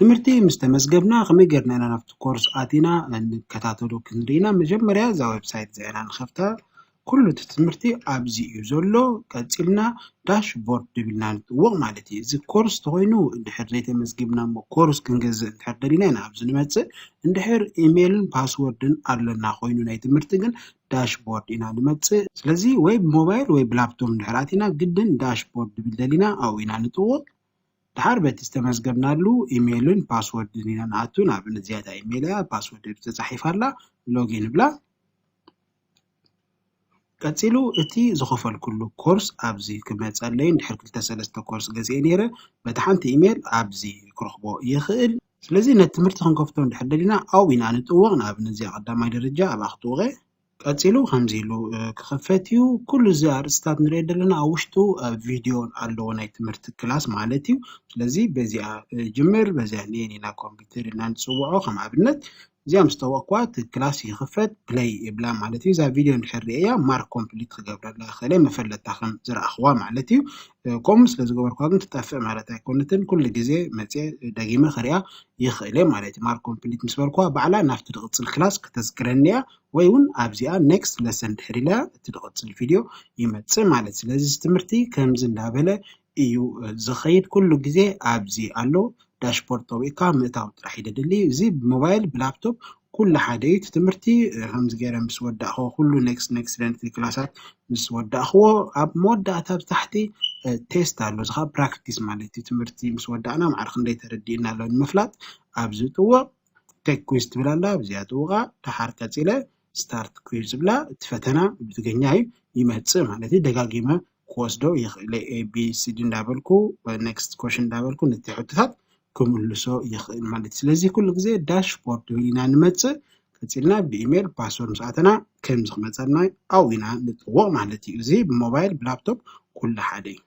ትምህርቲ ምስ ተመዝገብና ከመይ ጌርና ኢና ናብቲ ኮርስ ኣቲና ንከታተሎ ክንርኢ ኢና። መጀመርያ እዛ ዌብሳይት እዚኣ ኢና ንኸፍታ። ኩሉ እቲ ትምህርቲ ኣብዚ እዩ ዘሎ። ቀጺልና ዳሽቦርድ ድብልና ንጥውቕ ማለት እዩ። እዚ ኮርስ ተኾይኑ እንድሕር ዘይተመዝጊብና እሞ ኮርስ ክንገዝእ እንድሕር ደሊና ኢና ኣብዚ ንመጽእ። እንድሕር ኢሜይልን ፓስወርድን ኣለና ኮይኑ ናይ ትምህርቲ ግን ዳሽቦርድ ኢና ንመጽእ። ስለዚ ወይ ብሞባይል ወይ ብላፕቶፕ እንድሕር ኣቲና ግድን ዳሽቦርድ ድብል ደሊና ኣብኡ ኢና ንጥውቕ። ድሓር በቲ ዝተመዝገብናሉ ኢሜይልን ፓስወርድን ኢና ንኣቱ። ንኣብነት እዚኣ እታ ኢሜይል እያ፣ ፓስወርድ ተጻሒፋ ኣላ፣ ሎጊን ብላ። ቀጺሉ እቲ ዝኸፈልኩሉ ኮርስ ኣብዚ ክመጸለይ፣ እንድሕር ክልተ ሰለስተ ኮርስ ገዚኤ ነይረ፣ በቲ ሓንቲ ኢሜይል ኣብዚ ክረኽቦ ይኽእል። ስለዚ ነቲ ትምህርቲ ክንከፍቶ እንድሕር ደሊና ኣብኡ ኢና ንጥውቕ። ንኣብነት እዚኣ ቀዳማይ ደረጃ ኣብኣ ክጥውቐ። ቀጺሉ ከምዚ ኢሉ ክኽፈት እዩ። ኩሉ እዚ ኣርእስታት ንሪኦ ዘለና ኣብ ውሽጡ ቪድዮ ኣለዎ ናይ ትምህርቲ ክላስ ማለት እዩ። ስለዚ በዚኣ ጅምር፣ በዚኣ ኔን ኢና ኮምፒውተር ኢልና ንፅውዖ። ከም ኣብነት እዚኣ ምስ ጠወቕኳ እቲ ክላስ ይኽፈት፣ ፕለይ ይብላ ማለት እዩ። እዛ ቪድዮ እንድሕር ርእያ ማርክ ኮምፕሊት ክገብረላ ይኽእለ መፈለጥታ ከም ዝረኣኽዋ ማለት እዩ። ከምኡ ስለ ዝገበርኳ ግን ትጠፍእ ማለት ኣይኮነትን። ኩሉ ግዜ መፅየ ደጊመ ክሪኣ ይኽእለ ማለት እዩ። ማርክ ኮምፕሊት ምስ በልኳ ባዕላ ናብቲ ዝቕፅል ክላስ ክተዝክረኒ እያ። ወይ እውን ኣብዚኣ ኔክስት ለሰን ድሕር ኢላ እቲ ዝቕፅል ቪድዮ ይመፅእ ማለት። ስለዚ እዚ ትምህርቲ ከምዚ እንዳበለ እዩ ዝኸይድ። ኩሉ ግዜ ኣብዚ ኣሎ ዳሽቦርድ ጠዊቕካ ምእታው ጥራሕ እዩ ደድሊ። እዚ ብሞባይል ብላፕቶፕ ኩሉ ሓደ እዩ። እቲ ትምህርቲ ከምዚ ገይረ ምስ ወዳእኽዎ ኩሉ ኔክስት ኔክስት ኢለ ነቲ ክላሳት ምስ ወዳእኽዎ ኣብ መወዳእታ ብታሕቲ ቴስት ኣሎ። እዚ ከዓ ፕራክቲስ ማለት እዩ። ትምህርቲ ምስ ወዳእና ማዕረ ክንደይ ተረዲእና ኣሎ ንምፍላጥ ኣብዚ ጥውቕ። ቴክ ኩዊዝ ትብል ኣላ፣ ኣብዚኣ ጥውቓ። ደሓር ቀጺለ ስታርት ኩዊዝ ዝብላ፣ እቲ ፈተና ብትግርኛ እዩ ይመጽእ ማለት እዩ። ደጋጊመ ክወስዶ ይኽእል። ኤ ቢ ሲ ዲ እንዳበልኩ፣ ኔክስት ኮሽን እንዳበልኩ ነቲ ሕቶታት ክምልሶ ይኽእል ማለት እዩ። ስለዚ ኩሉ ግዜ ዳሽቦርድ ዝብል ኢና ንመጽእ። ቀጺልና ብኢሜል ፓስወርድ ምስ ኣተና ከምዚ ክመጸልና ኣብኡ ኢና ንጥውቕ ማለት እዩ። እዚ ብሞባይል ብላፕቶፕ ኩሉ ሓደ እዩ።